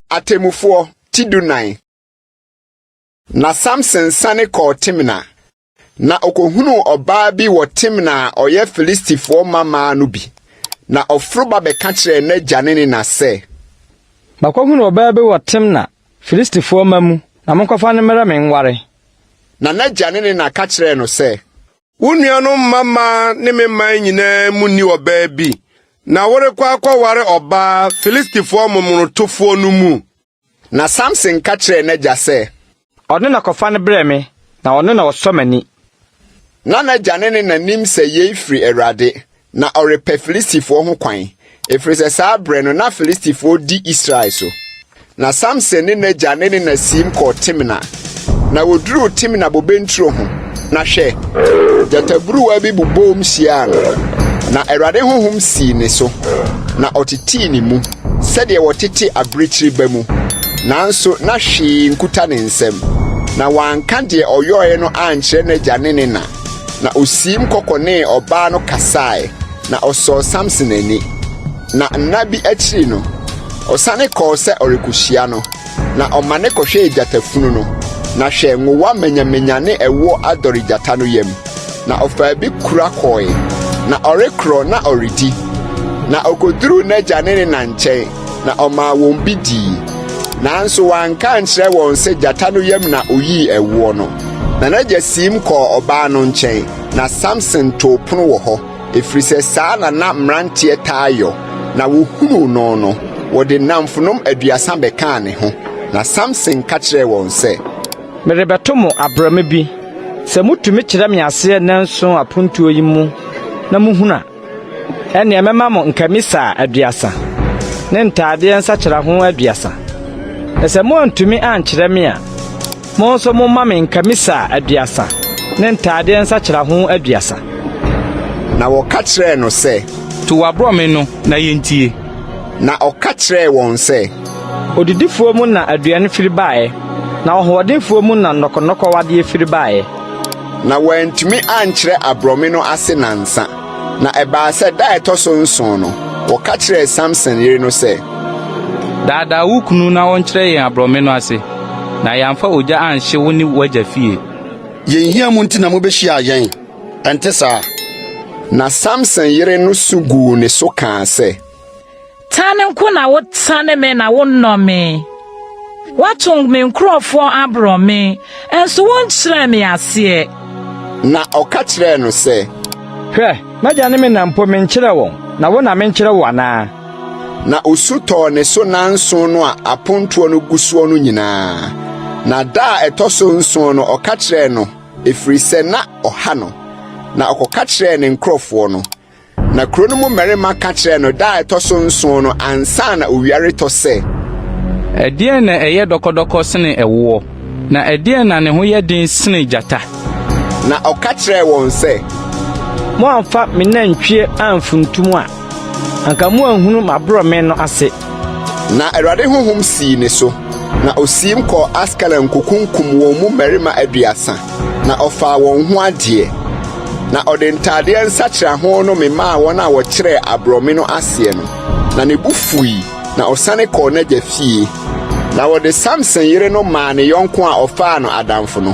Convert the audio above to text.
Atemmufoɔ ti dunan. Na Samson sane kɔɔ Timna, na okohunuu ɔbaa bi wɔ Timna a ɔyɛ Filistifoɔ mmammaa no bi. Na ɔforo ba bɛka kyerɛɛ n'agya ne ne na sɛ, Makɔhunu ɔbaa bi wɔ Timna, Filistifoɔ mma mu, na monkɔfa no mmrɛ me nware. Na n'agya ne ne na ka kyerɛɛ no sɛ, Wo nuanom mmammaa ne me man nyinaa mu nni ɔbaa bi, na worekɔ akɔware ɔbaa Filistifoɔ momonotofoɔ no mu? Na Samson ka kyerɛɛ n'agya sɛ, Ɔno na kɔfa no brɛ me, na ɔno na ɔsɔ m'ani. Na n'agya ne ne na nim sɛ yei firi Awurade, na ɔrepɛ Filistifoɔ ho kwan, ɛfiri sɛ saa berɛ no na Filistifoɔ di Israel so. Na Samson ne n'agya ne ne na siim kɔɔ Timna. Na wɔduruu Timna bobe nturo ho, na hwɛ, gyataburuwa bi boboom hyiaa no. Na Awurade honhom sii ne so, na ɔtetee ne mu sɛdeɛ wɔtete abirekyiri ba mu, nanso na hwee nkuta ne nsam. Na wanka deɛ ɔyɔeɛ no ankyerɛ n'agya ne ne na. Na osiim kɔ kɔnee ɔbaa no kasae, na ɔsɔɔ Samson ani. Na nna bi akyiri no, ɔsane kɔɔ sɛ ɔrekohyia no, na ɔmane kɔhwɛɛ gyata funu no, na hwɛ, nwowa manyamanya ne ɛwoɔ adɔre gyata no yam. Na ɔfaa bi kura kɔe, na ɔrekorɔ na ɔredi. Na okoduruu n'agya ne ne na nkyɛn, na ɔmaa wɔn bi dii. Nanso wanka ankyerɛ wɔn sɛ gyata no yam na oyii ɛwoɔ no. Na n'agya siim kɔɔ ɔbaa no nkyɛn, na Samson too pono wɔ hɔ, ɛfiri sɛ saa na na mmeranteɛ taa yɔ. Na wɔhunuu no no, wɔde nnamfonom 30 bɛkaa ne ho. Na Samson ka kyerɛɛ wɔn sɛ, Merebɛto mo aborɔme bi. Sɛ mutumi kyerɛ me aseɛ nnanson apontoɔ yi mu na muhunu a, ɛnneɛ mɛma mo nkamisaa 30 ne ntadeɛ nsakyeraho 30. Na sɛ moantumi ankyerɛ me a, mo nso momma me nkamisaa 30 ne ntadeɛ nsakyeraho 30. Na wɔka kyerɛɛ no sɛ, To w'aborɔme no na yentie. Na ɔka kyerɛɛ wɔn sɛ, Odidifoɔ mu na aduane firi baeɛ, na ɔhoɔdenfoɔ mu na nnɔkɔnnɔkɔwadeɛ firi baeɛ. Na wɔantumi ankyerɛ aborɔme no ase nnansa. Na ɛbaa sɛ da a ɛtɔ so nson no, wɔka kyerɛɛ Samson yere no sɛ, Daadaa wo kunu na ɔnkyerɛ yɛn aborɔme no ase, na yɛamfa ogya anhye wo ne w'agya fie. Yɛn hia mu nti na mubehyiaa yɛn, ɛnte saa? Na Samson yere no su guu ne so kaa sɛ, Tane nko na wotane me na wonnɔ me. Woato me nkurɔfoɔ aborɔme, nso wonkyerɛɛ me aseɛ. Na ɔka kyerɛɛ no sɛ, Hwɛ, m'agya ne me na mpo menkyerɛɛ wɔn, na wo na menkyerɛ wo anaa? Na osu tɔɔ ne so nnanson no a apontoɔ no gu soɔ no nyinaa. Na da a ɛtɔ so nson no ɔka kyerɛɛ no, ɛfiri sɛ na ɔha no. Na ɔkɔka kyerɛɛ ne nkurɔfoɔ no. Na kuro no mu mmarima ka kyerɛɛ no da a ɛtɔ so nson no ansa na owia retɔ sɛ, Ɛdeɛn na ɛyɛ dɔkɔdɔkɔ sene ɛwoɔ, na ɛdeɛn na ne ho yɛ den sene gyata? Na ɔka kyerɛɛ wɔn sɛ, Moamfa me nantwie amfuntum a, anka moanhunu m'aborɔme no ase. Na Awurade honhom sii ne so, na osiim kɔɔ Askelon kokunkum wɔn mu mmarima 30, na ɔfaa wɔn ho adeɛ. Na ɔde ntadeɛ nsakyeraho no memaa wɔn a wɔkyerɛɛ aborɔme no aseɛ no. Na ne bo fui, na ɔsane kɔɔ n'agya fie. Na wɔde Samson yere no maa ne yɔnko a ɔfaa no adamfo no.